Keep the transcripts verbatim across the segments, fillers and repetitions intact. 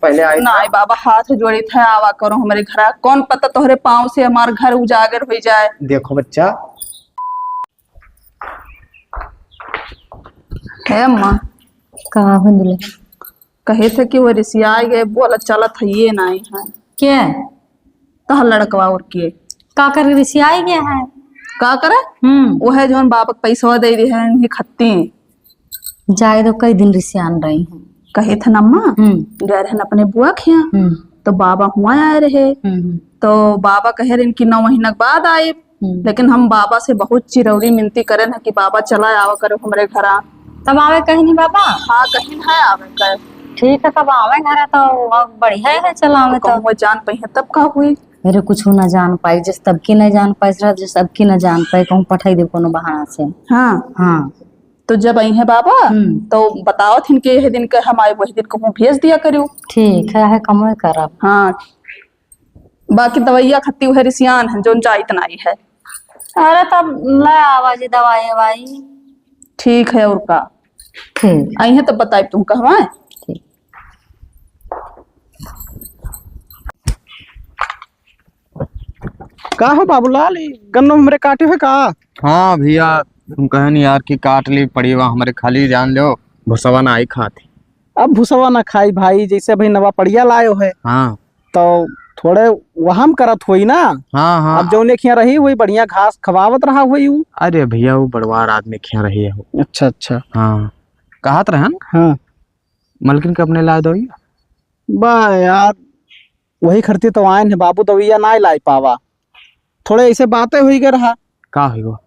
पहले आई। नाहीं बाबा, हाथ जोड़ित है, आवा करो हमरे घरा। कौन पता तोहरे पाँव से हमार घर उजागर होइ जाए। देखो बच्चा। हे अम्मा। का हो दुल्हन? कहे थे कि वो रिसियाई गए, बोला चलत है, ये नाहीं है। के? तोहर लड़कवा और के। का करे रिसियाई गया है? का करे? हम्म। वो है जौन बाप के पैसवा दे दे है, इन्हीं खत्ती। जाए दो, कई दिन रिसियान रही हूँ। कहे थे न अम्मा, हम्म। गए रहन अपने बुआ के यहाँ, हम्म। तो बाबा हुआ आए रहे, हम्म। तो बाबा कहे रहन कि नौ महीना के बाद आए, हम्म। लेकिन हम बाबा से बहुत चिरौरी मिनती करेन है कि बाबा चला आवा करो हमरे घरा। तब आवे कहीं नहीं बाबा? हाँ, कहीं है आवे का। ठीक है, तब आवे घरा तो अब बढ़िया है, चला आवे तो। कहूँ जान पाई है तब का हुई? अरे कुछ ना जान पाई, जस तब की ना जान पाई, जस अब की ना जान पाई, कहूँ पठाई दे कोनो बहाना से। हाँ। हाँ। तो जब आई है बाबा, हम्म। तो बताओ थिन के यह दिन के हम आए, वही दिन कहूँ भेज दिया करियो। ठीक है, है कमवे करब। हाँ। बाकी दवाइया खत्ती उहे रिसियान है, जोन जाइत नाई है। अरे तब ले आवा जी दवाई ववाई। ठीक है, और का? ठीक। आई है तब बताई तुम कहवा है? ठीक। का हो बाबूलाल, ई गन्नो हमरे काटे है का? हाँ भैया, तुम कहन यार कि काट ली पड़ीवा हमरे, खाली जान लो भुसवा ना आई खात ही। अब भुसवा ना खाई भाई, जैसे अभी नवा पड़िया लायो है। हाँ। तो थोड़े वहम करत होई ना। हाँ, हाँ। अब जौने खिया रही हुई बढ़िया घास खवावत रहा हुई उ। अरे भैया, वो बड़वार आदमी खिया रही है वो। अच्छा, अच्छा। हाँ। कहत रहन? हाँ। मलकिन के अपने ला दो। बा यार, वही खरती तो आयन है बाबू, दवैया ना लाई पावा। थोड़े ऐसे बातें हुई गए रहा। का हुई वो?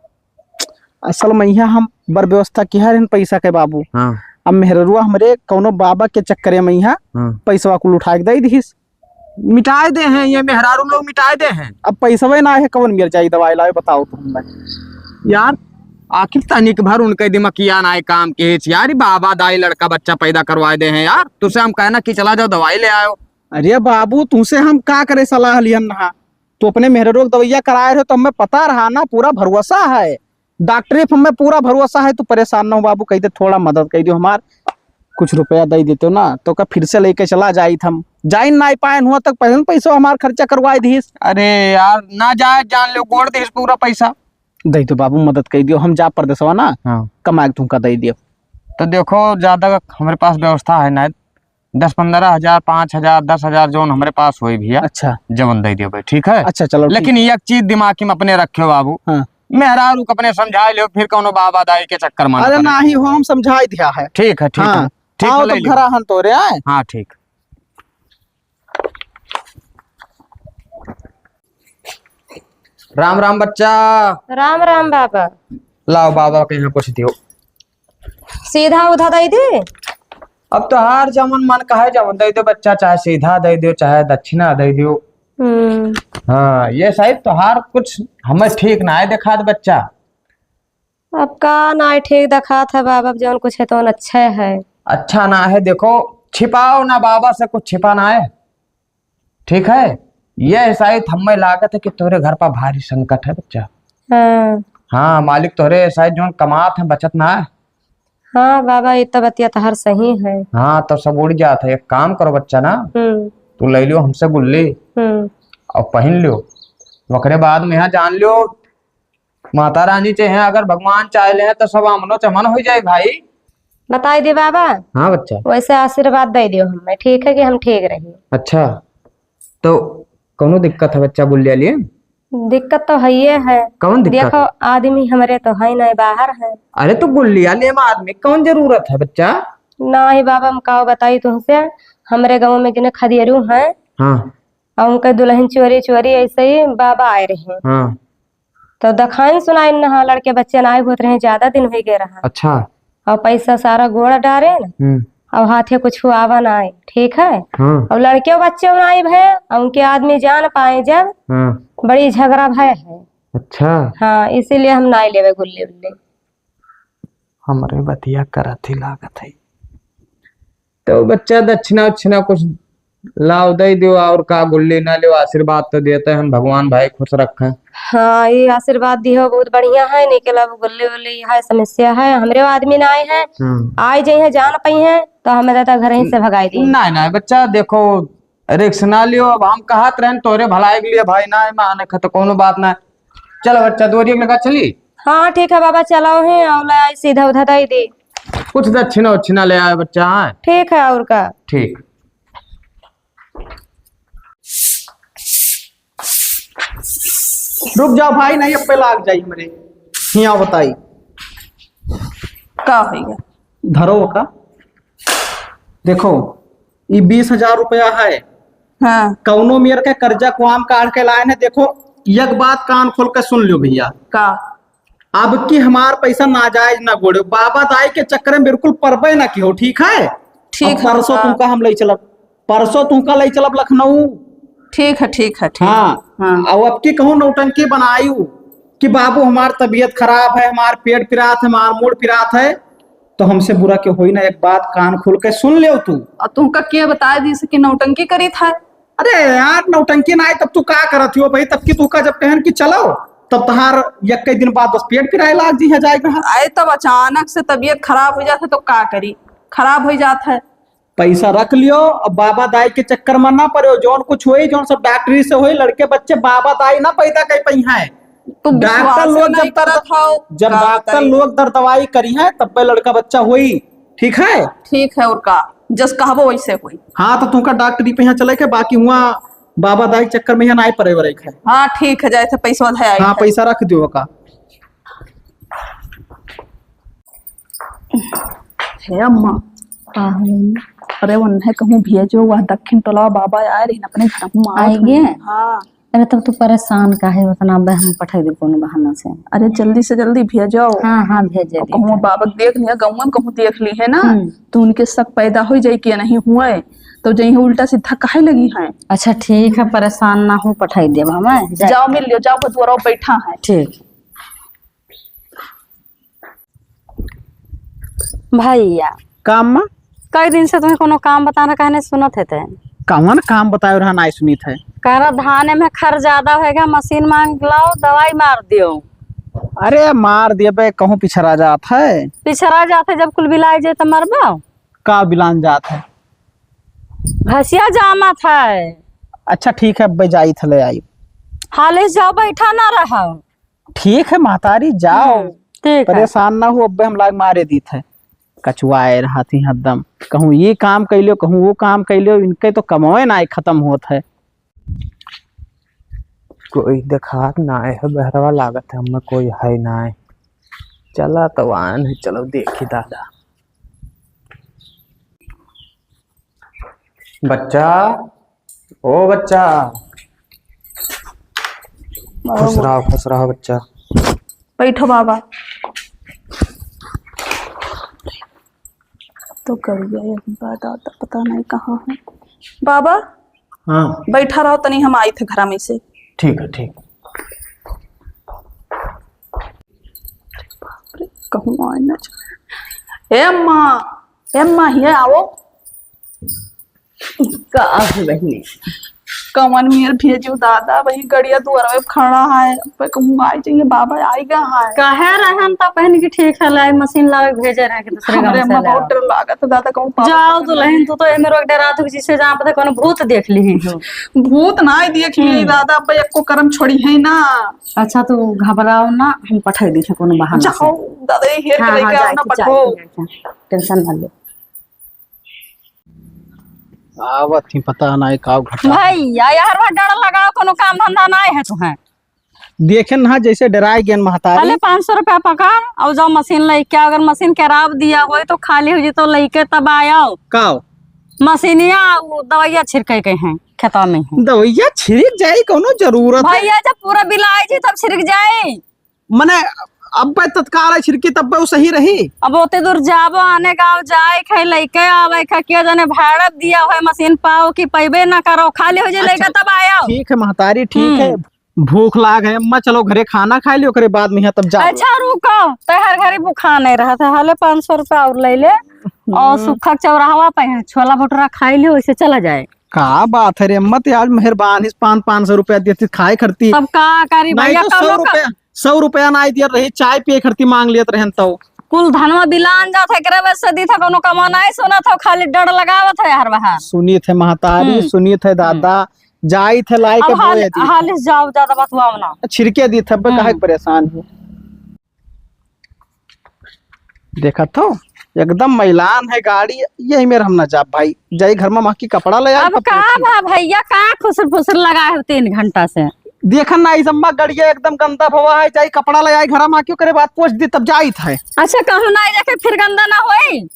असल में यहाँ हम बर व्यवस्था किया रहन पैसा के बाबू। हाँ। अब मेहररुआ हमरे कौनो बाबा के चक्करे में यहाँ हाँ। पैसवा कुल उठा के दे दिहिस। मिटाए दे हैं, ये मेहरारू लोग मिटाए दे हैं। अब पैसवे ना है, कौन मिल जाई दवाई लावे, बताओ तुम। यार, आखिर तनिक भर उनके दिमागिया ना आए काम के, यार, बाबा दाई लड़का बच्चा पैदा करवाए दे हैं यार। तुसे हम कहना कि चला जाओ दवाई ले आयो। अरे बाबू, तुमसे हम का करे सलाह लियन ना, तू अपने मेहररुआ के दवैया कराए रहे हो तो हमें पता रहा ना, पूरा भरोसा है। डॉक्टरी पे हमें पूरा भरोसा है, तू परेशान ना हो बाबू, कह दे थोड़ा मदद कर दियो हमार, कुछ रुपया दे देते हो ना, तो का फिर से लेके चला जाइत हम। जाइन ना पाए हुआ तक पहले पैसा हमार खर्चा करवाए दिस। अरे यार, ना जाए जान लो, गोड़ दिस पूरा पैसा। दे दो बाबू, मदद कर दियो, हम जा परदेसवा ना, हाँ। कमाए के तुमका दे दियो। तो देखो, ज्यादा हमारे पास व्यवस्था है ना, दस पन्द्रह हजार, पाँच हजार, दस हजार जौन हमरे पास होई भैया, अच्छा। जवन दे दियो भाई, ठीक है? अच्छा, चलो, ठीक। लेकिन एक चीज दिमाग में अपने रखियो बाबू, हाँ। मेहरारू के अपने समझाए लियो, फिर कौनो बाबा दाई के चक्कर में ना अरे पड़े। नाही हो, हम समझाई दिया है। ठीक है, ठीक हाँ। है। ठीक आओ है, ले तब लियो। घरा हन तोरे आए। हाँ, ठीक। राम राम बच्चा। राम राम बाबा। लाओ बाबा के यहाँ कुछ दियो। सीधा उधा दे दे? अब तोहार जवन मन कहे जवन दे दो बच्चा, चाहे सीधा दे दो, चाहे दक्षिणा दे दो। हम्म। हाँ, ये साइड तोहार कुछ हमें ठीक ना है देखात बच्चा। अब का ना है ठीक देखात है बाबा, अब जवन कुछ है तवन अच्छा है। अच्छा ना है, देखो छिपाओ ना, बाबा से कुछ छिपा ना है। ठीक है, ये शायद हमें लागत है कि तोरे घर पर भारी संकट है बच्चा। हाँ। हाँ, मालिक तोरे शायद जोन कमात है, बचत ना है। हाँ बाबा, ये तो बतिया तोहर सही है। हाँ, तो सब उड़ जात है। एक काम करो बच्चा ना, हम्म। तू ले लियो हमसे गुल्ली हम्म। और पहन लियो, ओकरे बाद में यहाँ जान लियो माता रानी चाहे अगर भगवान चाह ले तो सब अमनो चमन हो जाए भाई। बताई दे बाबा। हाँ बच्चा। वैसे आशीर्वाद दे दियो हमें, ठीक है कि हम ठीक रही। अच्छा, तो कौनो दिक्कत है बच्चा गुल्लिया लिए? दिक्कत तो है ये है। कौन दिक्कत देखो, है? आदमी हमरे तो है नहीं, बाहर है। अरे तो गुल्लिया लिए में आदमी कौन जरूरत है बच्चा? नहीं बाबा, हम का बताई तुमसे, हमरे गाँव में जिन्हें खदेरू हैं। हाँ। और उनके दुल्हन चोरी चोरी ऐसे ही बाबा आए रहे। हाँ। तो दखाइन सुनाइन नहा, लड़के बच्चे ना आए होत रहे, ज्यादा दिन हो गए रहा। अच्छा। और पैसा सारा गोड़ डारे न, हम्म। और हाथे कुछ आवा ना आए, ठीक है? हाँ। और लड़के बच्चे ना आए भय, और उनके आदमी जान पाए जब, हाँ। बड़ी झगड़ा भय है। अच्छा। हाँ, इसीलिए हम ना लेवे गुल्ली उल्ली। हमरे बतिया करत ही लागत है। तो बच्चा दक्षिणा उक्षिणा कुछ लाओ दे दियो, और का गुल्ली ना लियो, आशीर्वाद तो देते हैं भगवान भाई खुश रखें। हाँ, ये आशीर्वाद दिहो, बहुत बढ़िया है। नहीं के लब गुल्ले उल्ले यह समस्या है, हमरे आदमी ना आए हैं, हम्म। आए जाए हैं, जान पाई हैं, तो हमें दादा घर ही से भगाई दी। नहीं, नहीं बच्चा, देखो, रिक्स ना लियो। अब हम कहत रहन तोरे भलाई के लिए भाई, ना माने खत कोनो बात ना। चलो बच्चा, दो रिक्स लगा चली। हाँ ठीक है बाबा, चलाओ है और ले आई सीधा उधा दे दी। कुछ दक्षिणा उच्छिणा ले आए बच्चा। हाँ ठीक है, और का? ठीक। रुक जाओ भाई, नहीं अब पे लाग जाई हमरे। हिया बताई। का होइगा? धरो का। देखो, ई बीस हजार रुपया है। हाँ। कौनो मेर के कर्जा कुआम काढ़ के लाए हैं। देखो, एक बात कान खोल के सुन लियो भैया। का? अब की हमार पैसा नाजायज ना गोड़े, बाबा दाई के चक्कर में बिल्कुल परबे ना किहो, ठीक है? ठीक अब है, परसों हाँ। तुमका हम ले चलब, परसों तुमका ले चलब लखनऊ। ठीक है, ठीक है, ठीक हाँ। है, हाँ। अब अब की कहूँ नौटंकी बनायू कि बाबू हमार तबीयत खराब है, हमार पेट पिरात है, हमार मूड़ पिरात है, तो हमसे बुरा के होई ना। एक बात कान खोल के सुन लियो तू। और तुमका के बताए दी से कि नौटंकी करी था? अरे यार, नौटंकी ना आए तब तू का करत हो भाई? तब की तू का जब कहन कि चलो, तब तहार यक्के दिन बाद बस पेट पिराए लाग जी है जाए कहा। आए तब अचानक से तबियत खराब हो जात है तो का करी, खराब हो जात है। पैसा रख लियो, अब बाबा दाई के चक्कर में ना पड़ो। जौन कुछ होई, जौन सब डॉक्टरी से होई, लड़के बच्चे बाबा दाई ना पैदा कर पाई हैं। तुम डॉक्टर विश्वास लोग नहीं जब करत हो, जब का डॉक्टर बताई? लोग दर दवाई करी है, तब पे लड़का बच्चा होई। ठीक है? ठीक है, और का, जस कहबो वैसे होई। हाँ, तो तुमका डॉक्टरी पे यहाँ चले के, बाकी हुआ बाबा दाई चक्कर में यहाँ नाई पड़े वरे के। हाँ, ठीक है, जाए थे पैसा उधार आई हाँ, थे। पैसा रख दियो का। हे अम्मा। का है? अरे, उन्हें कहूँ भेजो, वह दक्षिण टोला बाबा आए रही अपने घर में, आवत आई गे? हैं। हाँ। अरे, तब तू परेशान काहे उतना? अबे हम पठाई दे कोनो बहाना से। अरे, जल्दी से जल्दी भेजो। हाँ, हाँ, भेज दे, और कहूँ भेज दे। बाबा देख लिया, गौवा में कहूँ देख ली है ना, हम्म। तो उनके शक पैदा हो जाए कि नहीं हुए, तो जही उल्टा सीधा काहे लगी है। अच्छा, ठीक है, परेशान ना हो, पठाई देब हम, हैं? जा। जाओ, मिल लियो, जाओ, दुआरा बैठा है। ठीक। भैया। का अम्मा? कई दिन से तुम्हें कोनो काम बताना कहने सुनत है ते। कौन काम बताए रहा नाई सुनित है? कह रहा धाने में खर ज्यादा होएगा, मशीन मांग लाओ, दवाई मार दियो। अरे मार दिए बे, कहूँ पिछड़ा जात है। पिछड़ा जात है, जब कुल बिलाए जाए तो मरबो। का बिलान जात है? घसिया जामत है। अच्छा ठीक है, अब्बे जाई थे ले आई। हाले जाओ, बैठा ना रहो। ठीक है महतारी, जाओ। हम्म, ठीक है। परेशान ना हो, अब्बे हम लाग मारे दीत है। कचुआए रहत ही हरदम, कहूँ ये काम कैलियो, कहूँ वो काम कैलियो, इनके तो कमवे ना खत्म होत है। कोई देखात ना है बहरवा, लागत है हमें कोई है ना है। चला तो आन है, चलो देखी दादा। बच्चा, ओ बच्चा, खुश रहो, खुश रहो बच्चा। बैठो बाबा। तो करिया एक बात आता, पता नहीं कहाँ है। बाबा, हाँ। बैठा रहो, तनी हम आई थे घरा में से। ठीक है, ठीक। बाप रे, कहूँ आए ना जाए। ए अम्मा, ए अम्मा, हिया आओ। का है बहिनी? कवन मेर भेजू दादा, वही गड़िया दुआर में खड़ा है, पे कहूँ आई जाइए, बाबा आई गा है। कहे रहन त बहिन की ठीक है, लाई मशीन लावे के भेजे रहे कि दूसरे गाँव हमरे से अम्मा ले बहुत आओ। डर लागत है दादा, कहूँ पापा जाओ पकड़ दुल्हन, ले। तू तो एमे रोक डरा तू जिसे जहाँ पता कौन भूत देख ली है। भूत ना देख ली हम्म। दादा, अब एको करम छोड़ी है ना। अच्छा, तू घबराओ ना, हम पठाई दी थे कोनो बहाना से। जाओ दादा, ये हेर के हाँ, लेके हाँ, आओ ना, जाए थे, पठाओ। जाए थे, जाए थे। टेंशन ना ले। आवत ही, पता ना का घटा। भैया, यार, वह डर लगाओ, कोनो काम धंधा ना है तुम्हें। देखे ना, जैसे डराए गेन महतारी। अरे, पाँच सौ रुपया पकड़ और जाओ मशीन लेके आओ। अगर मशीन खराब दिया होई तो खाली हो जी तो लेके तब आयो। का? मशीनिया, वो दवाइया छिड़के के हैं, खेतवा में है। दवाइया छिड़क जाई, कोनो जरूरत है? भैया, जब पूरा बिलाए जी तब छिड़क जाई। मने अब पे तत्काल है छिड़की तब पे वो सही रही। अब ओते दूर जाबो, आने गाँव जाए खे, लेके आवे खे, के जाने भाड़ा दिया होए मशीन पाओ कि पैबे ना करो, खाली हो जाए अच्छा, लेके तब आयो। ठीक है महतारी, ठीक है। हम्म। भूख लाग है अम्मा, चलो घरे खाना खाई लियो, ओकरे बाद में यहाँ तब जाओ। अच्छा रुको, तो हर घरे भूखा नहीं रहा था, हाले पाँच सौ रुपया और ले ले, और हम्म। सुखा के चौराहवा पे है, छोला भटूरा खाई लियो, वैसे चला जाए। का बात है रे अम्मा, ते आज मेहरबान ही, पाँच, पाँच सौ रुपया देती खाए खरती। अब का करी नहीं भैया, तो सौ कौनो का रुपया, सौ रुपया नाहीं दियत रही, चाय पिए खरती माँग लियत रहन तो। कुल धनवा बिलान जात है, एकरे वजह से दीत है, कौनो कमा नाहीं सुनत हो, खाली डर लगावत है हर बहार। सुनित है महतारी, हम्म। सुनित है दादा, हम्म। जाइत है लाई के अब हाल, बोए दीत है। हाल से जाओ, ज्यादा बतवाओ ना। छिड़के दीत है, अब काहे हम्म। परेशान हो? देखत हो, एकदम मैलान है गाड़ी, यही मेर हम ना जाब भाई। जाई घर में माँ की कपड़ा ले आई, अब तब का पूछी। भा भैया, का खुसर फुसर लगा है तीन घंटा से? देखन ना, इस अम्मा गड़िया एकदम गंदा भवा है, जाई कपड़ा ले आई, घर में क्यों करे बात पूछ दी, तब जाइत है। अच्छा, कहूँ ना जाके फिर गंदा ना होई।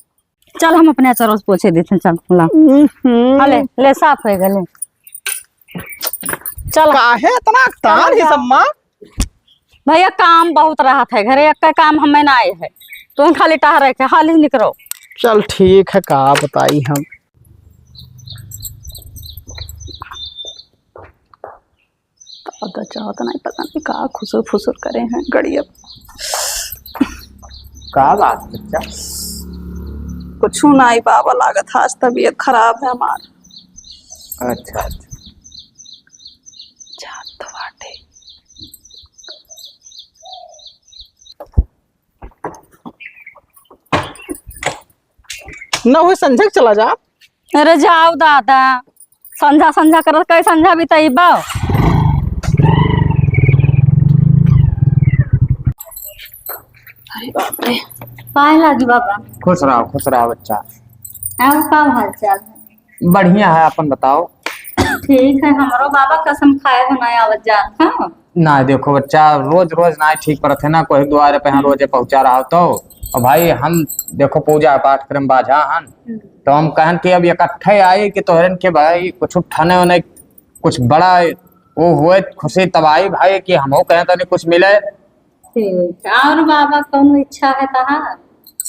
चल, हम अपने अचरवा से पोछे देते हैं, चल, ला। हम्म। हाँ, ले, ले, साफ हो गए, ले। चल। काहे इतना अकतान चल, है जा। सम्मा? भैया, काम बहुत रहत है घरे, एक काम हमें ना आए है, तुम खाली टहरे के हाल ही निकरो। चल ठीक है, का बताई हम। दादा चाहत नहीं, पता नहीं का खुसुर फुसुर करे हैं गड़िया। का बात बच्चा? कुछ नहीं बाबा, लागत है आज तबीयत खराब है हमार। अच्छा, अच्छा। जात तो बाटे। न हुई संझा के चला जा। अरे जाओ दादा, संझा संझा करत कई संझा बिताइबा। अरे बाप रे। पाए लागी बाबा। खुश रहो, खुश रहो बच्चा। और का हाल चाल है? बढ़िया है, अपन बताओ। ठीक है, हमरो बाबा कसम खाए हो ना आवत जात, हाँ? ना, देखो बच्चा, रोज रोज ना ठीक परत है ना, कोई दुआरे पे यहाँ हम्म। रोजे पहुँचा रहा हो तो। और भाई, हम देखो पूजा पाठ करे में बाझा हन, हम्म। तो हम कहन कि अब इकट्ठे आई कि तोहरन के भाई कुछ ठने उन्हें कुछ बड़ा वो हुए खुशी तब आई भाई कि हमहू कहें तनी कुछ मिले। ठीक, और बाबा कौनो इच्छा है तहार?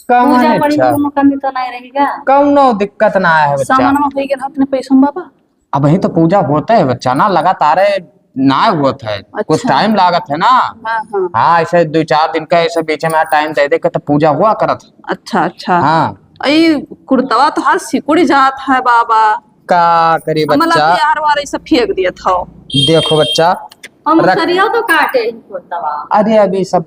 कौन पूजा पाठ इच्छा? कौनो कमी तो नहीं रहेगा? कौनो दिक्कत ना है बच्चा। सामनवा हो गया अपने पैसा में बाबा? अबहीं तो पूजा होत है बच्चा ना, लगातार है, ना होत है, कुछ अच्छा। टाइम लागत है ना। हाँ, हाँ। हाँ, ऐसे दो चार दिन का ऐसे बीच में टाइम दे दे के तो पूजा हुआ करत है। अच्छा, अच्छा। हाँ। ई कुर्तवा तो हर सिकुड़ जात है बाबा। का करी हम बच्चा? लगे यार वाले सब फेंक दिए था। देखो बच्चा, हम रख- सरिया तो काटे ही कुर्तवा। अरे अभी सब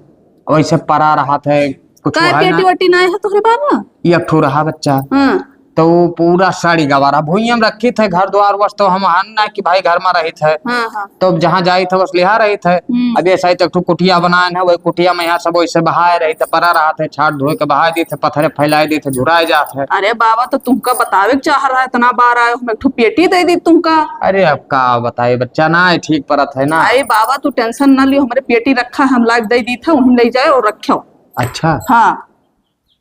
वैसे परा रहत है, कुछ काय है पेटी ना। वेटी ना है तोहरे बाबा? एक ठो रहा बच्चा। हाँ। तो वो पूरा साड़ी गवारा भुइयम रखी थे, घर द्वार वस्तु हम हन ना कि भाई घर में रही थे। हाँ, हाँ। तो जहाँ जाई थे बस लिहा रही थे। हम्म। अब ये साइड एक ठो कुटिया बनाए है, वही कुटिया में यहाँ सब वैसे बहाए रही थे, परा रहा थे, छाट धोए के बहाए दी थे, पत्थरे फैलाए दी थे, झुराए जात है। अरे बाबा, तो तुमका बतावे के चाह रहा है, इतना बार आए, हम एक ठो पेटी दे दी तुमका। अरे अब का बताए बच्चा, ना है ठीक परत है ना। अरे बाबा, तू टेंशन ना लियो, हमरे पेटी रखा है, हम लाग दे दी था, वहीं ले जाए और रखो। अच्छा। हाँ।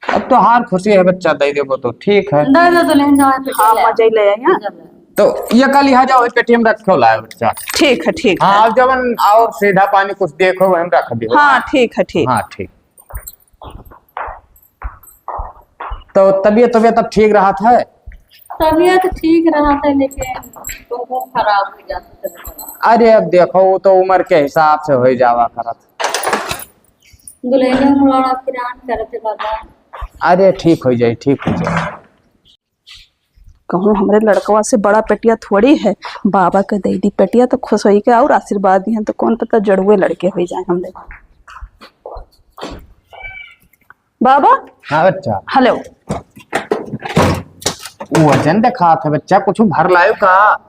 अब तो हार खुशी है बच्चा, दे देबो तो ठीक है। दे दे तो लेन जाओ, पेटी हाँ, ले। मजे ले आइए। ले ले। तो ये कल यहाँ जाओ, पेटी में रख के लाए बच्चा। ठीक है, ठीक हाँ, है। अब जवन और सीधा पानी कुछ देखो, वही में रख दियो। हाँ, ठीक है, ठीक। हाँ, ठीक। तो तबीयत, तबीयत अब ठीक रहत है? तबीयत ठीक रहत है, लेकिन बहुत खराब हो जाता है। अरे अब देखो, वो तो उम्र के हिसाब से हो ही जावा करत। दुल्हनिया मुड़ाड़ा किरान करत है बाबा। अरे ठीक हो जाए, ठीक हो जाए। कहूँ हमरे लड़कवा से बड़ा पेटिया थोड़ी है, बाबा के दे दी पेटिया तो खुश होई के और आशीर्वाद दिहन तो कौन पता जड़ुए लड़के होई जाए हमरे। बाबा। हाँ बच्चा। हेलो। वजन दिखात है बच्चा, कुछ भर लायो का?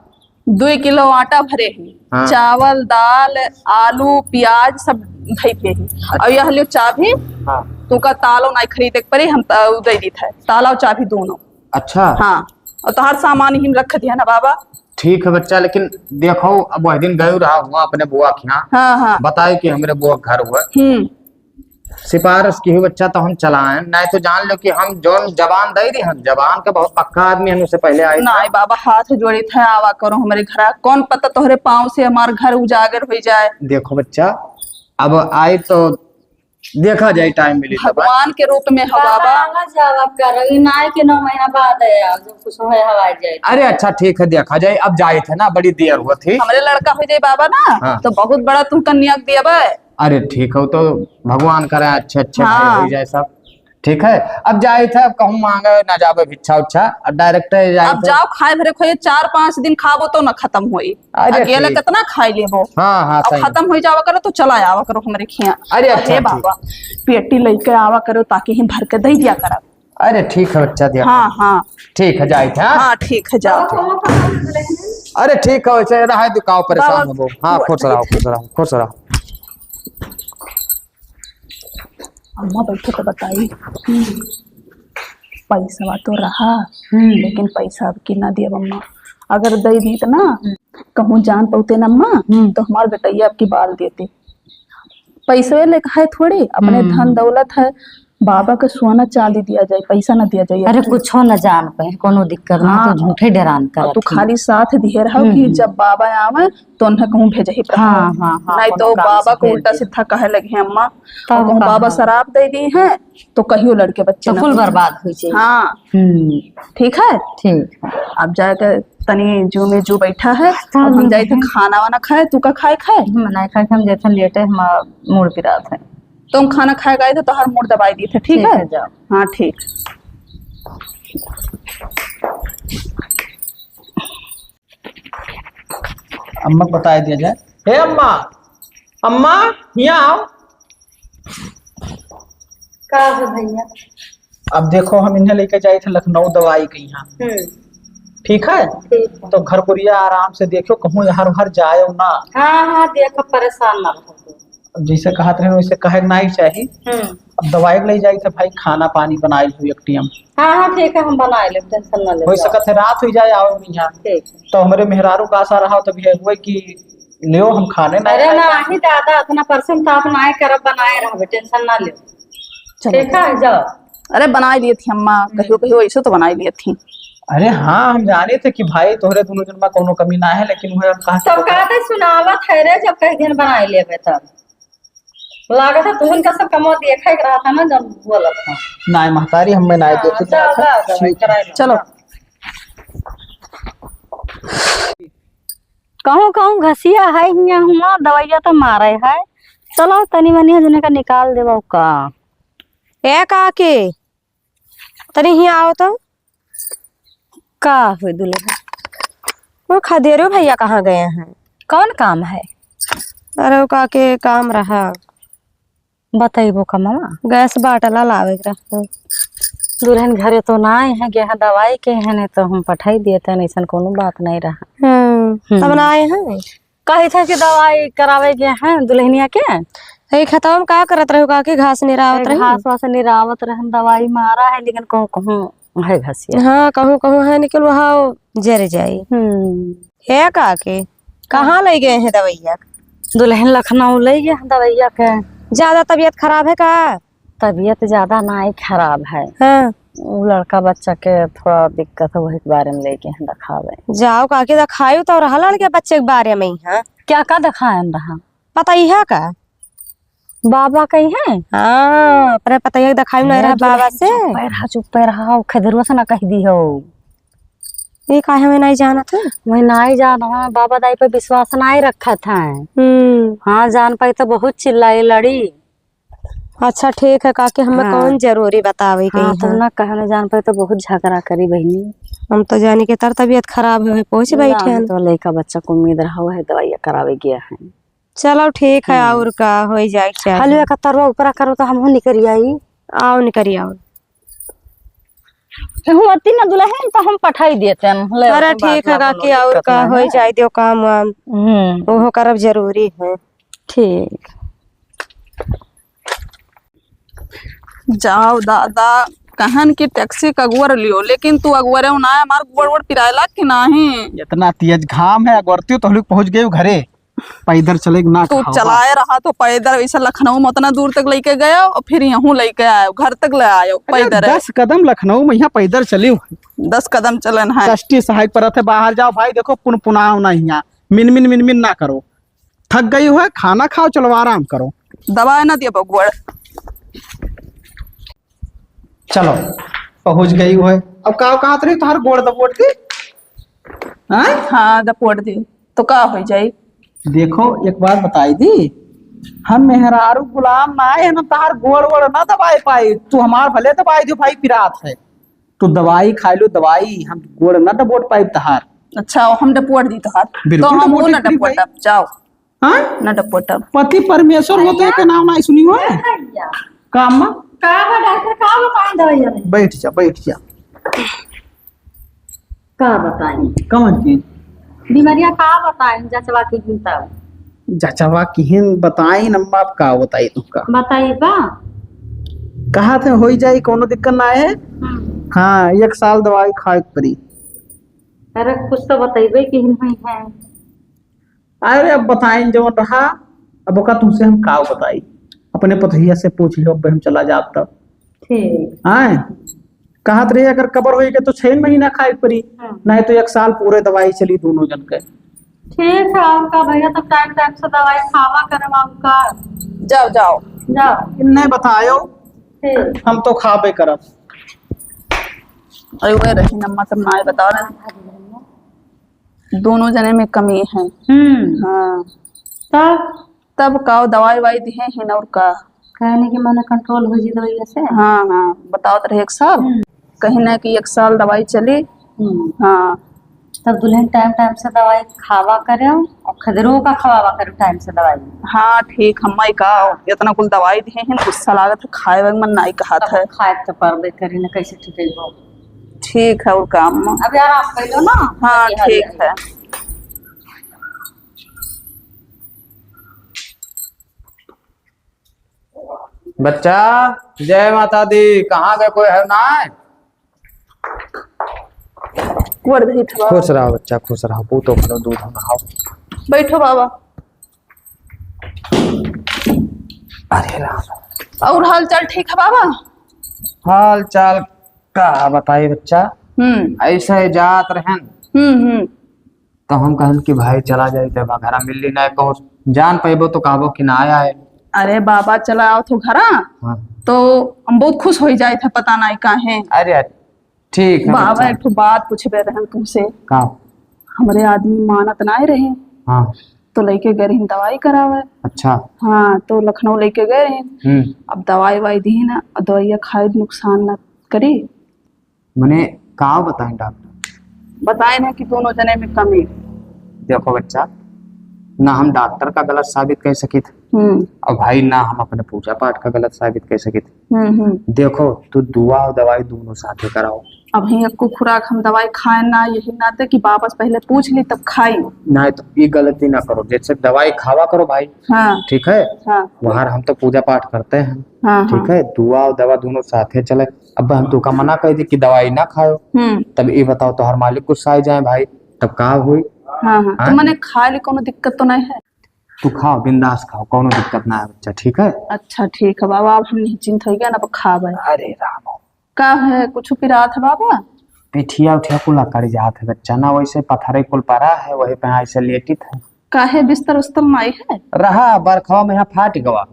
दुई किलो आटा भरे ही, हाँ। चावल, दाल, आलू, प्याज सब धई के ही। अच्छा। और यह लियो चाभी, हाँ। तुका तालो नाई खरीदे के पड़ी, हम त-, दे दीत है ताला और चाभी दोनों। अच्छा। हाँ, और तोहार सामान ही रख दिया ना बाबा। ठीक है बच्चा, लेकिन देखो अब वह दिन गयो रहा हुआ अपने बुआ के यहाँ। हाँ, हाँ। बताए कि हमरे बुआ के घर हुआ। हम्म। सिफारिश की हुई बच्चा तो हम चलाएं, नहीं तो जान लो कि हम जौन जबान दे दी, हम जबान के बहुत पक्का आदमी हम उससे पहले आए थे। नहीं बाबा, हाथ जोड़ी थे, आवा करो हमरे घरा, कौन पता तोहरे पाँव से हमार घर उजागर हो जाए। देखो बच्चा, अब आए तो देखा जाए, टाइम मिली तब। भगवान के रूप में हो बाबा, बाबा। आवा जावा करो, ई नाई के नौ महीना बाद है, जब कुछ होए हवा जाए। अरे अच्छा ठीक है, देखा जाए, अब जाए थे ना, बड़ी देर हुआ थी। हमरे लड़का हो जाए बाबा ना, हाँ। तो बहुत बड़ा तुम कन्या दिया बा। अरे ठीक हो, तो भगवान करे अच्छे अच्छे भाई हाँ। हो जाए सब। ठीक है, अब जाइत है, अब कहूँ माँगे ना जाबे भिक्षा उच्छा, अब direct जाइत अब है। जाओ, खाए भरे खोए, चार पाँच दिन खाबो तो ना खतम होई। अरे अकेले ठीक। कितना खाई लेबो? हाँ, हाँ, अब सही। खतम होई जावा करो तो चला आवा करो हमरे खिया। अरे अच्छा, हे ठीक। बाबा, पेटी लइके आवा करो ताकि ही भर के दे दिया करब। अरे ठीक है बच्चा, दिया हाँ, करो। हाँ। ठीक है, जाइत है, हाँ? हाँ, ठीक है, जाओ। अरे ठीक है, वैसे रहा दुकाओ, परेशान बाबा, हो। हाँ, खुश रहो, खुश रहो, खुश रहो। अम्मा बैठे तो बताई, पैसवा तो रहा, हम्म। लेकिन पैसा अब की ना दियब अम्मा। अगर दे दीत ना, हम्म। कहूँ जान पौते ना अम्मा, हम्म। तो हमार बेटैया अब की बाल देते। पैसवे लेके है थोड़ी, अपने हम्म। धन दौलत है, बाबा के सोना चांदी दिया जाए, पैसा ना दिया जाए। अरे कुछो ना जान पाए, कोनो दिक्कत ना, हाँ। तो झूठे डेरान अब तू करत ही। खाली साथ दिहे रहो हम्म, कि हम्म। जब बाबा आवे तो उन्हें कहूँ भेजे ही हाँ, हाँ, हाँ, नहीं कोनो तो काम बाबा से को भेज उल्टा दे। सीधा कहे लगे हैं अम्मा, तब और कहूँ कहा। बाबा शराब दे दी है तो कहियो लड़के बच्चे तो ना कुल हों। बर्बाद हो जाए। हाँ। हम्म। ठीक है? ठीक है। अब जाके तनी जू में जू बैठा है, तब अब हम जाए थे हम्म। खाना वाना खाए, तू का खाए खाए? हम नहीं खाए, हम जैसे लेटे, हमारा मूड पिरात है। तुम खाना खाए गए थे, तोहर मूड दबाई दी थे, ठीक ठीक है? है, जाओ। हाँ, ठीक। अम्मा को बताए दिया जाए। हे अम्मा, अम्मा, यहाँ आओ। का है भैया? अब देखो, हम इन्हें लेके जाए थे लखनऊ दवाई के यहाँ। हम्म। ठीक है? ठीक है। तो घर कुरिया आराम से देखो, कहूँ हर हर जाए ना। हाँ, हाँ, देखो, परेशान ना रहो। अब जैसे कहत रहे, वैसे कहे के नाही चाही। हम्म। अब दवाई ले जाई तो भाई, खाना पानी बनाई हुई एक टीम। हाँ, हाँ, ठीक है, हम बनाए लेब, tension ना ले हो जाओ। सकत है रात हो जाए, आओ नहीं यहाँ। ठीक है। तो हमरे मेहरारू का आशा रहा, तब ये हुए कि लियो, हम खाने ना अरे खाए। नाही दादा, इतना परेशान तो आप ना करब, बनाए रहबे, tension ना ले। चलो। ठीक है, जाओ। अरे, बनाई लिए थी अम्मा, हम्म। कहियो, कहियो ऐसे तो बनाई लिए थी। अरे हाँ, हम जाने थे कि भाई तोहरे दोनों जन में कोनो कमी ना है, लेकिन वह हम कहा तो कहते सुनावत है रे, जब कह दिन बनाए लेबे तब। लागत है तू इनका सब कमवा देखा एक रहा था ना, जब बोलत था। नाय महतारी, हम में नाय हाँ, देखे जाओ, जाओ, जाओ, ठीक है। कराए लो। चलो। कहूँ, कहूँ घसिया है हियाँ हुआँ, दवाइया तो मारे है। चलो, तनी मनी है, जने का निकाल देबो का। ए काकी, तनी हियाँ आओ तो। का हुई दुल्हन? वो खदेरो भैया कहाँ गए हैं? कौन काम है? अरे, वो काकी काम रहा। बतइबो का मामा? गैस बाटला लावे के रहा। दुल्हन घरे तो ना आए हैं, गए हैं दवाई के हैं, नहीं तो हम पठाई दिए थे, ऐसन कोनो बात नहीं रहा। हम्म, हम्म। तब ना आए हैं? कही था कि दवाई करावे गए हैं दुल्हनिया के। यही खेतवा में का करत रहे हो काकी? घास निरावत अरे रही? घास वास निरावत रहन, दवाई मारा है, लेकिन कहूँ कहूँ है घसिया। हाँ, कहूँ कहूँ है, लेकिन वहाँ जर जाई। हम्म। हे काकी, कहाँ ले गए हैं दवाइया? दुल्हन लखनऊ ले गए हैं दवाइया के। ज्यादा तबीयत खराब है का? तबीयत ज्यादा नाई खराब है। हाँ। उ लड़का बच्चा के थोड़ा दिक्कत है, वही के बारे में लेके हैं दिखावे। जाओ काकी दिखायो तो रहा लड़के बच्चे के बारे में ही, हाँ। क्या का दिखाएन रहा? पता ही है का? बाबा कही है? हाँ, अपने पता ही है दिखायो नहीं रहा बाबा से। चुप रहा, चुप रहा, खदेरुआ से ना कह दी हो। ये काहे में नहीं जाना था? मैं नहीं जाना, बाबा दाई पे विश्वास नहीं रखा था। हम्म। हाँ, जान पाई तो बहुत चिल्लाई लड़ी। अच्छा, ठीक है काकी, हमें हाँ। कौन जरूरी बतावे के हाँ, है? तुम ना कहे ना जान पाए तो बहुत झगड़ा करी बहिनी। हम तो जानी के तार तबीयत खराब है, पहुँच ना, बैठे हम हैं। तो लइका बच्चा को उम्मीद रहा है, दवाइयाँ करावे गया है। चलो ठीक है, हम्म। और का हो जाए, क्या हलवे है? का तरवा ऊपरा करो तो हमहू निकरी आई। आओ निकरी आओ। हुआती ना दुल्हन तो हम पठाई देते हैं, ले अरे अपन ठीक है बात ना काकी, कोनो और दिक्कत का ना हो है। जाए दियो काम वाम। हम्म। ओहो करब जरूरी है। ठीक। जाओ दादा, कहन कि टैक्सी का अगुअर लियो, लेकिन तू अगुअरे ना, हमार गोड़ वोड़ पिराए लाग कि नाही? इतना तेज घाम है, अगुअरती तो हम लोग पहुँच गए घरे। पैदल चले ना तू खाओ। चलाए रहा तो पैदल, वैसे लखनऊ में उतना दूर तक लेके गया और फिर यहूँ लेके आयो, घर तक ले आयो अरे, पैदल। दस कदम लखनऊ में यहाँ पैदल चली हूँ। दस कदम चलन है। कष्टी सहायक परत है, बाहर जाओ भाई, देखो पुनपुनाओ ना यहाँ, मिनमिन मिनमिन ना करो। थक गई हो, खाना खाओ, चलो आराम करो। दवाई ना दिया बगुअड़। चलो, पहुँच गई हो। अब का कहत रही, तोहर गोड़ दबोट दी। हाँ? हाँ, दबोट दी। तो का हो जाई? देखो, एक बात बताई दी, हम मेहरारू गुलाम ना है, हम तहार गोड़ वोड़ ना दबाए पाई। तू हमार भले दबाई दियो भाई, पिरात है। तू दवाई खाई लो, दवाई, हम गोड़ ना दबोट पाई तहार। अच्छा, हम डपोट दी तहार। बिल्कुल तो हम डपोट ना दी भाई। डपोटब, जाओ। हाँ? ना डपोटब। पति परमेश्वर होते के नाम ना सुनी हो? का अम्मा? का बा डॉक्टर, का बताएं दवाई हमें? बैठ जा, बैठ जा। का बताई? कौन चीज? बीमारियां का बताई, जचवा की हिन तब? जचवा की हिन बताई न, अम्मा, अब का बताई तुमका? बताई बा? कहा थे होई जाई, कोनो दिक्कत ना है। हम्म। हाँ, एक साल दवाई खाए के पड़ी। अरे, कुछ तो बतइबे की हिन हुई है। अरे, अब बताइन जवन रहा, अब ओका तुमसे हम का बताई? अपने पतोहिया से पूछ लियो, अब हम चला जाब तब। ठीक। आए? कहत रहे, अगर कबर होई के तो छह महीना खाए के पड़ी, हाँ। नहीं तो एक साल पूरे दवाई चली दोनों जन के। ठीक है, और का भैया, तब टाइम टाइम से दवाई खावा करम, और का। जाओ, जाओ। जाओ। इन्हें बतायो, ठीक। हम तो खाबे करब। अरे, वह रही नम्मा, तब ना बताओ ना। दोनों जने में कमी है। हम्म। हाँ। तब? तब का दवाई वाई दिहे हैं और का? कहने की माने कंट्रोल हो जी दवाई से? हाँ, हाँ, बतावत रहे एक साल। हम्म। कहीं ना कि एक साल दवाई चली। हम्म। हाँ। तब दुल्हन टाइम टाइम से दवाई खावा करे और खदरो का खवावा करे टाइम से दवाई। हाँ, ठीक, हम्मा का इतना कुल दवाई दिहे हैं, गुस्सा लागत है, खाए वाए मन नाई कहत तब है। खाए तो परबे करी ना, कैसे ठीक है वो? ठीक है, और काम में। अभी आराम कर लो ना। हाँ, ठीक है। बच्चा, जय माता दी, कहाँ गए, कोई है ना? कुंवर बैठ बाबा। खुश रहो बच्चा, खुश रहो, पूतो भलो दूध नहाओ। बैठो बाबा। अरे राम। और हाल चाल ठीक है बाबा? हाल चाल का बताई बच्चा? हम्म। ऐसे जात रहन। हम्म, हम्म। तो हम कहन कि भाई चला जाई, तब घरा मिल ली, नहीं कहूँ जान पैबो तो कहबो कि ना आए। अरे बाबा, चला आओ तो घरा। हाँ। तो हम बहुत खुश हो जाए थे, पता नहीं काहे। अरे, अरे, ठीक है बाबा, बच्चा। एक ठो बात पूछबे रहन तुमसे। का? हमरे आदमी मानत ना रहे। हाँ। तो लइके गए रहिन दवाई करावे। अच्छा। हाँ, तो लखनऊ लइके गए रहिन। हम्म। अब दवाई वाई दी ना, दवाइया खाए नुकसान ना करी। मने का बताएं डॉक्टर? बताए ना कि दोनों जने में कमी। देखो बच्चा, ना हम डॉक्टर का गलत साबित कर सकित, हम्म। और भाई ना हम अपने पूजा पाठ का गलत साबित कर सकित। हम्म, हम्म। देखो, तू दुआ और दवाई दोनों साथे कराओ। अब ही एको खुराक हम दवाई खाए ना, यही नाते कि वापस पहले पूछ ली तब खाई। नहीं तो ये गलती ना करो, जैसे दवाई खावा करो भाई। हाँ। ठीक है? हाँ। वहाँ हम तो पूजा पाठ करते हैं। हाँ, ठीक हाँ। है, दुआ और दवा दोनों साथे चले। अब हम तुका मना कर दी कि दवाई ना खाओ, हम्म। तब ये बताओ, तोहर मालिक गुस्सा आ जाए भाई, तब का हुई? हाँ, हाँ। हाँ? तो मने खाए ली कोनो दिक्कत तो नहीं है? तू खाओ, बिंदास खाओ, कोनो दिक्कत ना है बच्चा, ठीक है? अच्छा, ठीक है बाबा, अब हम निश्चिंत हो गया ना, अब खाबे। अरे राम। का है, कुछ पिरात है बाबा? पिठिया उठिया कुल अकड़ जात है बच्चा, ना वैसे पथरे कुल पड़ा है, वही पे ऐसे लेटित है। काहे, बिस्तर उस्तर नाई है? रहा, बरखवा में यहाँ फाट गवा।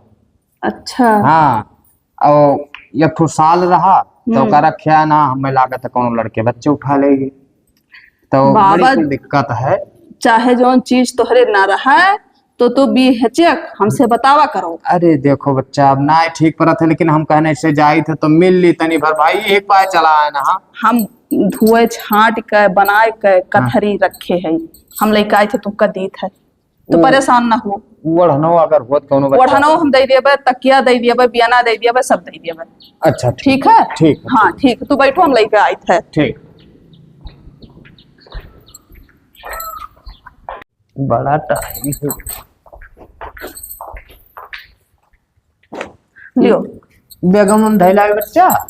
अच्छा। हाँ, और एक ठो साल रहा, तो हम्म। ओका रख्या ना, हमें लागत है कोनो लड़के बच्चे उठा लेगी। तो बाबा, बड़ी कुल दिक्कत है। चाहे जौन चीज तोहरे ना रहा है, तो तू बेहिचक हमसे बतावा करो। अरे देखो बच्चा, अब ना ठीक परत है, लेकिन हम कहने से जाई थे तो मिल ली तनी भर भाई, एक बार चला आए ना। हाँ। हम धोए छांट के, बनाए के, हाँ। कथरी रखे है, हम लेके आए थे, तुमका दीत है। तो वो परेशान ना हो। ओढ़नो अगर होत कौनो बच्चा ओढ़नो तो। हम दे देबे, तकिया दे देबे, बियाना दे देबे, सब दे देबे। अच्छा, ठीक। ठीक है? ठीक है, हाँ, ठीक। ठीक। तू बैठो, हम लेके आइत है। ठीक। बड़ा टाइम हो। लियो। बेगम हम धैला बच्चा।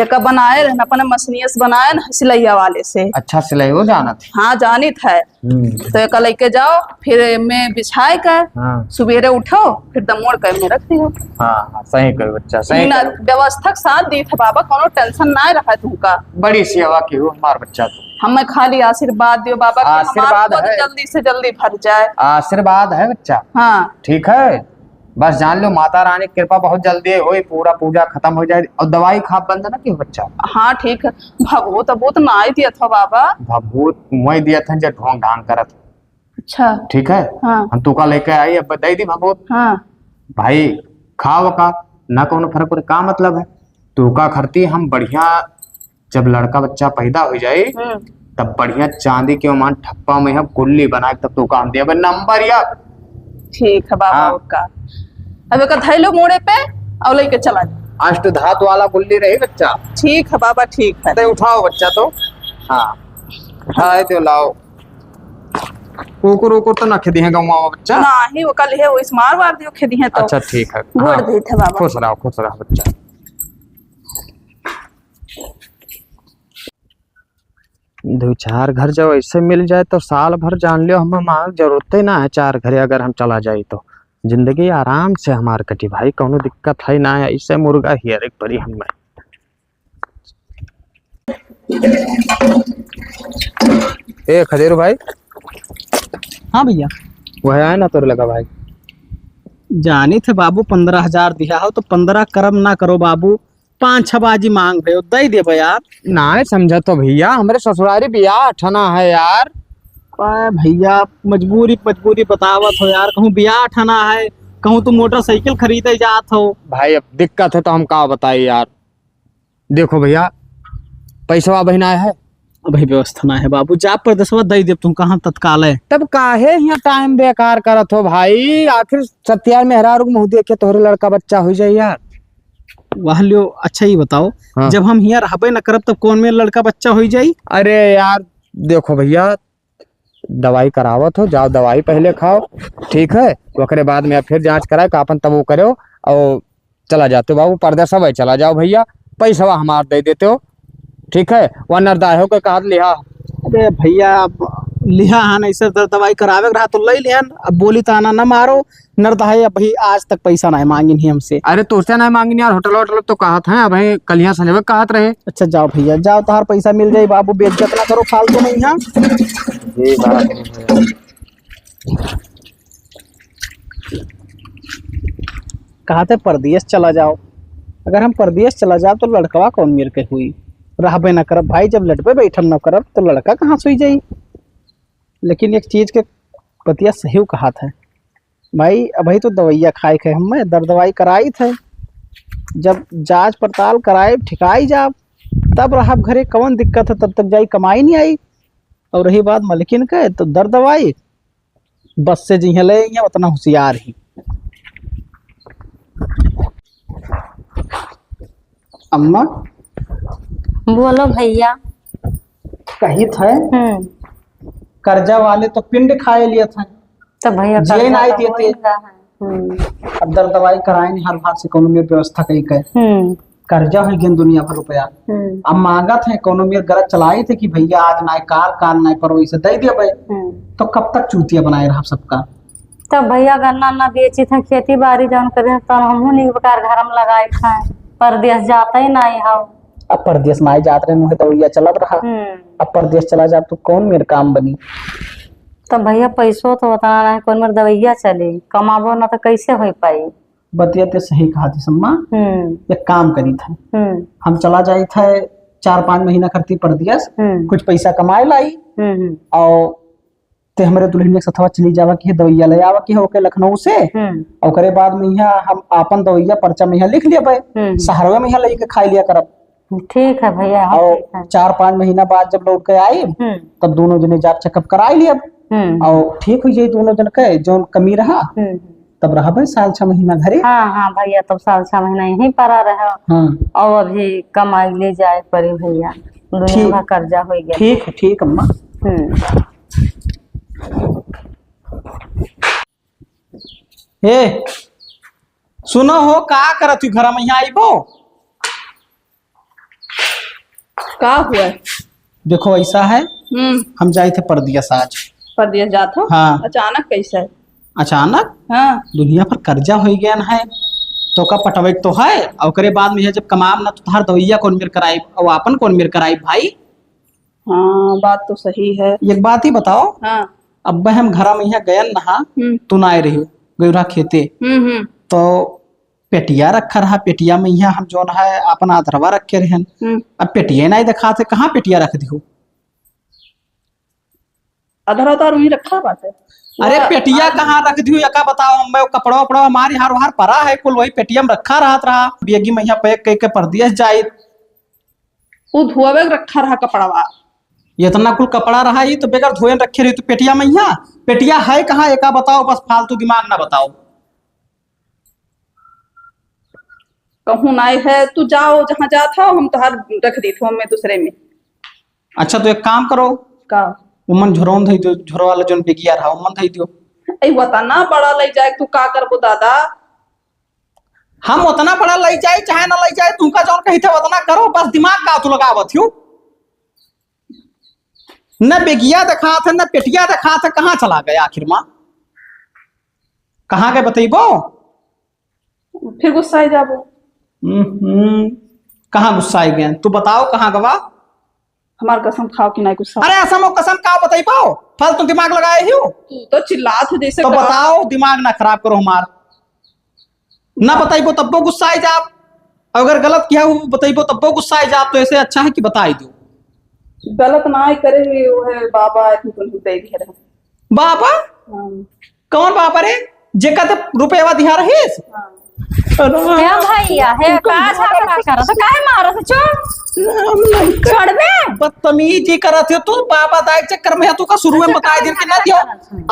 एका बनाए रहन, अपने मशीनिया से बनाए न, सिलैया वाले से। अच्छा, सिलाई हो जानत है? हाँ, जानित है। हम्म। तो एका लेके जाओ, फिर में बिछाए के, हाँ। सुबेरे उठो, फिर दमोड़ के में रख दियो। हाँ, हाँ, सही कहो बच्चा, सही ना, कहो। व्यवस्था के साथ दीत है बाबा, कोनो tension ना रहा तुमका। बड़ी सेवा की हो हमार बच्चा तो। हमें खाली आशीर्वाद दियो बाबा कि हमार आशीर्वाद गोद है। जल्दी से जल्दी भर जाए। आशीर्वाद है बच्चा। हाँ। ठीक है। बस जान लो, माता रानी की कृपा बहुत जल्दी होई, पूरा पूजा खत्म हो जाए। और दवाई खा बंद ना की बच्चा। हाँ, ठीक है। भभूत, भभूत ना आई दिया था बाबा। भभूत वही दिया था जो ढोंग ढांग करत। अच्छा। ठीक है? हाँ। हम तुका लेके आई, अब दे दी भभूत। हाँ। भाई, खाव का, ना कौनो फर्क पड़े, का मतलब है? तू का खरती हम बढ़िया, जब लड़का बच्चा पैदा हो जाई, हम्म। तब बढ़िया चांदी के ओमान ठप्पा में हम गुल्ली बनाए, तब तू का हम देबे नंबर या। ठीक है बाबा, हाँ। ओका। अब एका धैलो मूड़े पे और लेके चला जा। अष्ट धातु वाला गुल्ली रही बच्चा। ठीक है बाबा, ठीक है। ते उठाओ बच्चा तो। हाँ। उठाए दो, लाओ। कुकुर उकुर तो ना खेदी है गौवा में बच्चा? नाही, वो कल है, वो इस मार वार दियो खेदी है तो। अच्छा, ठीक है। गोड़ हाँ। देत है बाबा। खुश रहो, खुश रहो बच्चा। दो चार घर जब ऐसे मिल जाए तो साल भर जान लियो, हमें मांग जरूरते ना है चार घरे, अगर हम चला जाई तो जिंदगी आराम से हमार कटी भाई, कौनो दिक्कत है ना है। ऐसे मुर्गा हियर एक परी हमें। ए खदेरू भाई। हाँ भैया। वह आए ना तोरे लगा भाई। जानी थे बाबू, पन्द्रह हजार दिया हो तो पन्द्रह करम ना करो बाबू, पाँच छह बाजी मांग भयो, दे देबे यार। नाय समझा तो भैया, हमरे ससुरारी बियाह ठना है यार। अरे भैया, मजबूरी, मजबूरी बतावत हो यार, कहूँ बियाह ठना है, कहूँ तू मोटरसाइकिल खरीदे जात हो। भाई, अब दिक्कत है तो हम का बताई यार। देखो भैया, पैसवा अबहिन आए है। अबही व्यवस्था ना है बाबू, जा परदेसवा दे देब तुम, कहाँ तत्काल है। तब काहे हियाँ टाइम बेकार करत हो भाई, आखिर सत्यार मेहरारू के मुँह देख के तोहरे लड़का बच्चा हो जाई यार। वाह लियो, अच्छा ही बताओ, हाँ। जब हम हियाँ रहबे न करब तब कौन मेर लड़का बच्चा हो जाई? अरे यार, देखो भैया, दवाई करावत हो, जाओ दवाई पहले खाओ, ठीक है, ओकरे बाद में फिर जाँच कराए का अपन तब वो करो और चला जाते बाबू, परदेसवा चला जाओ भैया, पैसवा हमार दे देते हो, ठीक है, वह नरदाहो के कहत लिहा। अरे भैया, अब लिहा हन, ऐसे दर दवाई करावे के रहा तो ले लिहन, अब बोली ताना न मारो, नरदाहे अबही आज तक पैसा नहीं मांगिन ही हमसे। अरे तोसे नहीं मांगिन यार, होटल वोटल तो कहत हैं, अबही कलिया संजय कहत रहे। अच्छा जाओ भैया, जाओ, तोहार पैसा मिल जाई बाबू, बेइज्जत ना करो फालतू में यहाँ। जी बात है भैया। कहत है परदेस चला जाओ। अगर हम परदेस चला जाब तो लड़कवा कौन मेर के हुई? रहबे न करब भाई, जब लेटबे बैठब न करब तो लड़का कहाँ से हुई जाई? लेकिन एक चीज के बतिया सही कहत है भाई, अबही तो दवाइया खाए के हमें, दर दवाई कराई थे, जब जांच पड़ताल कराए ठिकाई जाब तब रहब घरे, कौन दिक्कत है? तब तक जाई कमाई नहीं आई। और रही बात मलकिन के, तो दर दवाई बस से जिहे ले, ये उतना होशियार ही। अम्मा। बोलो भैया। कही थे, हम्म। कर्जा वाले तो पिंड खाए लिए थे। तो भैया, जिए कर्जा ना तो देते। होई गा है। हम्म। अब दर दवाई कराए नहीं, हर बार से कोनो में व्यवस्था कही के। हम्म। कर्जा है गिन दुनिया भर रुपया। हम्म। अब मांगत है, कोनो मेर गरज चलाई थे कि भैया आज नाय काल, काल नाय परवा, इसे दे देबे। हम्म। तो कब तक चूतिया बनाए रहब सबका? तब भैया गन्ना ना बेची थे, खेती बाड़ी जौन करे, तौन हमहू निक बेकार घर में लगाई थे, परदेस जाते ही नाय हो। अब परदेस नाय जात रहे, मुहे दवैया चलत रहा। हम्म। अब परदेस चला जाब तो कौन मेर काम बनी? तब भैया पैसो तो उतना नाय, कौन मेर दवैया चली, कमाबो ना तो कैसे हो पाई? बतिया ते सही कहा थी सम्मा। हम्म। एक काम करी था, हम्म। हम चला जाई था चार पाँच महीना करती परदेस, हम्म। कुछ पैसा कमाए लाई, हम्म, हम्म। और ते हमरे दुल्हनिया के सथवा चली जावा की है, दवाइया ले आवा की है ओके लखनऊ से, हम्म। और ओकरे बाद में यहाँ हम आपन दवाइया पर्चा में यहाँ लिख लेबे, हम्म। शहरवे में यहाँ लेके खाई लिया करब। ठीक है भैया, हाँ, और ठीक है। चार पाँच महीना बाद जब लौट के आई, हम्म। तब दोनों जने जाके checkup कराई लियब। हम्म। और ठीक हो जाई दोनों जन के, जौन कमी रहा, हम्म। तब रहबे साल छह महीना घरे। हाँ, हाँ भैया, तब साल छह महीना यहीं पड़ा रहा। हाँ। और अभी कमाई ले जाए पड़ी भैया, दुनिया ठीक। भर कर्जा हो गया। ठीक है, ठीक अम्मा। हम्म। ए, सुनो हो, का करत हूँ घर में, यहाँ आइबो? का हुआ? देखो, ऐसा है, हम्म। हम जाए थे परदेस आज। परदेस जात हो? हाँ। अचानक कैसे? अचानक? हाँ। दुनिया पर कर्जा हो गया है, तो का पटवे के तो है, और ओकरे बाद में जब कमाब ना, तो तहार दवैया कौन मेर कराई, और आपन कौन मेर कराई भाई? हाँ, बात तो सही है। एक बात ही बताओ, हाँ। अब हम घरा में यहाँ गयन नहा, हम्म। तू ना आए रही, गयुरा खेते, हम्म, हम्म। तो पेटिया रखा रहा, पेटिया में यहाँ हम जौन है अपना अधरवा रखे रहन। हम्म। अब पेटिया नहीं दिखाते, कहाँ पेटिया रख दियो? अधरा उधर वहीं रखा बाटे। अरे, वह पेटिया आज कहाँ रख दियो, यका बताओ, हमें कपड़ा वपड़ा हमार हार वार परा है, कुल वही पेटिया में रखा रहत रहा, बेगी मइहाँ पैक कइ के परदेस जाइत। उ धोवे के रखा रहा कपड़वा। इतना कुल कपड़ा रहा ही तो बगैर धोए रखे रही तो पेटिया मइहाँ, पेटिया है कहाँ, यका बताओ, बस फालतू दिमाग ना बताओ। कहूँ नाई है, तू जाओ जहाँ जात हो, हम तोहार रख देत हो, मैं दूसरे में। अच्छा, तो एक काम करो। का? उमन झोरौन धई दियो, झोरो वाला जौन बेगिया रहा, उमन धई दियो। ए, वतना बड़ा लई जाए, तू का करबो दादा? हम उतना बड़ा लई जाए, चाहे ना लई जाए, तुमका जौन कही थे उतना करो, बस दिमाग का तू लगावत हो? न बेगिया देखात है, न पेटिया देखात है, कहाँ चला गए आखिर मा? कहाँ गए बतइबो? फिर गुस्साई जाबो। हम्म, कहाँ गुस्साई गए? तू बताओ कहाँ गवा? हमार कसम खाओ कि नहीं गुस्सा। अरे असम कसम का बतइबो? फालतू दिमाग लगाए हो। तू तो चिल्लात हो जैसे तो का? बताओ, दिमाग ना खराब करो हमार। ना बतइबो तब्बो गुस्साई जाब। अगर गलत किया हो बतइबो तब्बो गुस्साई जाब, तो ऐसे अच्छा है कि बताई दो। गलत ना ही करे हुए वो है बाबा, ऐसे तो नहीं दे दिया रहे। बाबा? हाँ। कौन बाबा रे? जेका ते रुपया दिहा रहीस? हाँ। अरे, हे भैया, हे उनका का मारा झगड़ा करत? काहे मारत? चुप। छोड़बे? बदतमीजी करत हो तू, बाबा दाई के चक्कर में है, तू का शुरू में अच्छा, बताए दिन कि ना दियो।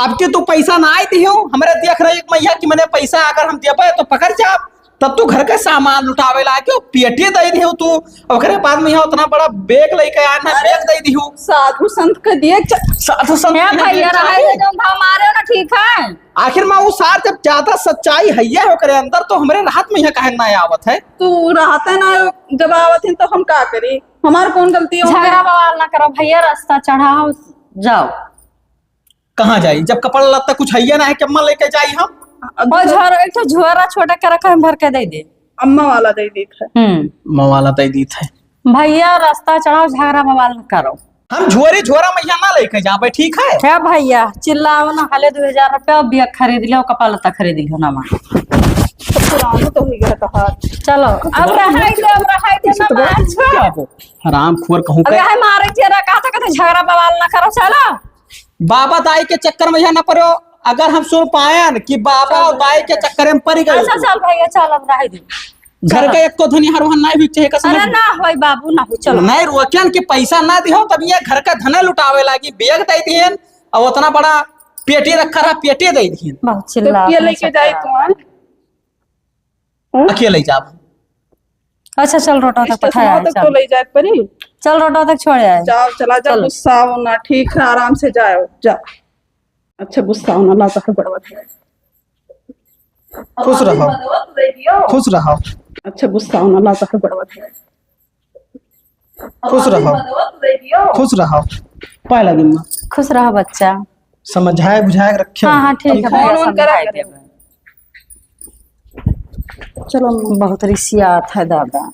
अब के तू पैसा ना आई दियो, हमरे देख रही एक मइहाँ कि मने पैसा अगर हम देबे तो पकड़ जाब। तब तू घर के सामान लुटावे लागे, पेटी दे दियो तू, ओकरे बाद में यहाँ उतना बड़ा बैग लेके आया ना, अरे, बैग दे दियो। साधु संत के दिए च-, साधु संत हे के दिए भैया, रहे चाहे। दे, जौन भाव मारे हो ना, ठीक है। आखिर में वो सार जब ज्यादा सच्चाई है ये ओकरे अंदर, तो हमरे राहत में यहाँ काहे ना आवत है? तू रहते ना, जब आवत है तो हम का करी? हमार कौन गलती है? झगड़ा बवाल ना करो भैया, रास्ता चढ़ाओ, जाओ। कहाँ जाई? जब कपड़ा लत्ता कुछ हइये ना है कि अम्मा लेके जाई हम? अब ओ झोर-, एक ठो झोरा छोटा के रखा, हम भर के दे दे। अम्मा वाला दे देत है। हम्म। अम्मा वाला दे देत है। भैया, रास्ता चढ़ाओ, झगड़ा बवाल न करो। हम झोरी झोरा मइहाँ ना लेके जाबे, ठीक है? हे भैया, चिल्लाओ ना, हाले दो हजार रुपया बिया खरीद लियो, कपड़ा लत्ता खरीद लियो ना माँ। पुरानो तो हो गया तोहार। चलो, अब रहाई दे, अब रहाई दे ना माँ। हराम खोर कहूँ अब के। रहाई मारे के रहा, कहा था, कहते झगड़ा बवाल ना करो, चलो। बाबा दाई के चक्कर में यहाँ न पड़ो। अगर हम सुन पायन कि बाबा और दाई के चक्कर में पड़ गए अच्छा, तो चल भैया, चल, अब रहे दे। घर चलो। का एको धनी हर वहाँ नहीं हुई, चाहे कसम अरे से। ना होई बाबू, ना होई, चलो। नहीं रोकन कि पैसा ना दिहो, तब ये घर का धन लुटावे लागी, बैग दे दिहन, और उतना बड़ा पेटी रखा रहा, पेटी दे दिहन। बहुत तो चिल्ला ये रहे लेके जाए चक्कर। तू, हाँ? हम्म? अकेले जाब। अच्छा, चल, रोटा तक स्टेशनवा पठाया है, तक तो चल। ले जाए परी। चल, रोटा तक छोड़ आए। जाओ, चला जाओ, चलो। गुस्सा हो ना, ठीक है, आराम से जाओ, जा। अच्छा, गुस्सा हो ना, ला, तो बड़वा है। खुश रहो। खुश रहो। अच्छा, गुस्सा हो ना, ला, तो बड़वा है। खुश रहो। खुश रहो। पाए लागी माँ। खुश रहो बच्चा। समझाए बुझाए के रखे। हाँ, हाँ, ठीक है ठीक है। भैया, फोन ओन करा समझाए करो। देबे। चलो अम्मा। बहुत रिसियात है दादा।